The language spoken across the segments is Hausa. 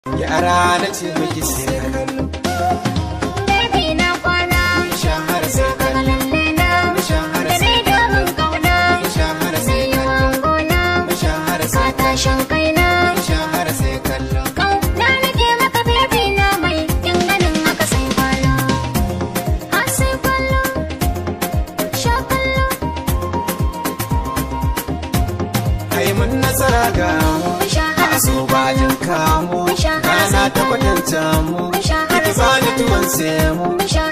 Gyara na ce miki sai kallo. Baby, na kwana. Shahara sai kallo. Lalle na. Shahara Da sai nai domin kauna. Shahara sai Yi kallo. gona. Shahara Ka sai tashin kaina. Shahara sai kallo. Kauna nake maka, baby na, mai kin ganin haka sai kwalo. Ha, sai kwallo. Sha kallo. Ai mun nasara ga mu. Shahara A so bajin kamu. Rana ta kwatanta mu. Ki bani tuwon semu.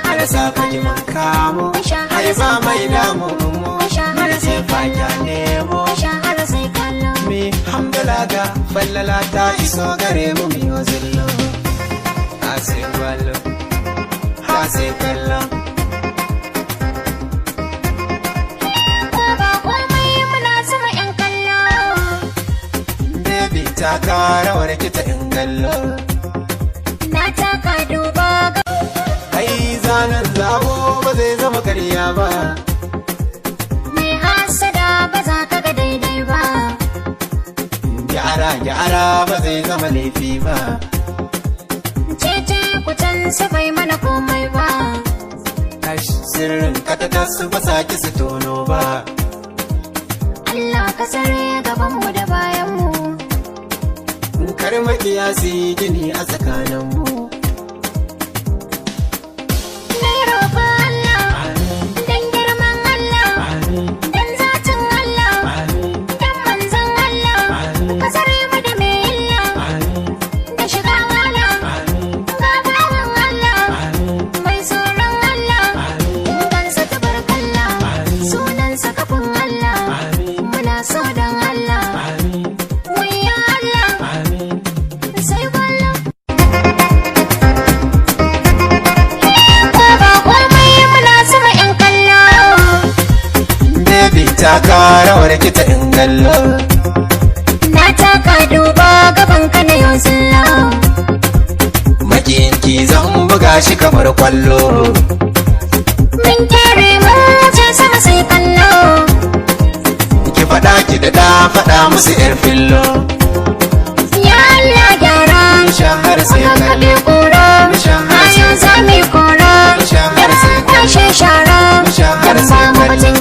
Har safa ki mun kamu. Ai ba mai damu mu. Har sai fata nemo. Shahara sai kallo. Mi hamdala ga fallala ta iso gare mu, mi zillo. A sai kwallo. Ha, sai kallo. Ko ba komai muna sama 'yan kallo. Baby, ta karawar ki ta ingallo. Na taka, duba ga. Ai zanen zabo ba zai zama karya ba. Mai hasada ba za ka ga daidai ba. Gyara gyara ba zai zama laifi ba. Cece kucan su bai mana komai ba. Kash, sirrin katata su ba sa ki su tono ba. Allah ka tsare gabanmu da bayanmu. Kar makiya su yi gini a tsakaninmu. Na yi roƙon Allah, Amin, dan girman Allah, amin, dan zatin Allah, amin, dan manzon Allah. Amin. Ka tsare mu da mai illa, amin, da shiga wala. Amin, Ga bawan Allah, amin, mai tsoron Allah. Amin, Kansa tabarkalla, Amin. sunansa kafin Allah. Amin, Muna so dan Allah, amin, wayyo Allah, amin. Sai kwallo. Ko ba komai muna sama 'yan kallo. Baby, ta karawar ki ta ingallo. Na taka, duba gaban ka na yau zillo. Makiyinki zan buga shi kamar kwallo. Mun kere, mun je sama sai kallo. Ki faɗa ki da da faɗa musu yar fillo. Ya Allah, gyara. Shahara sai Kakkaɓe kallo. kura. Shahara Ayo za mu yi kora. Shahara sai Kwashe shara. Shahara Dan sai ba mu kallo. batun.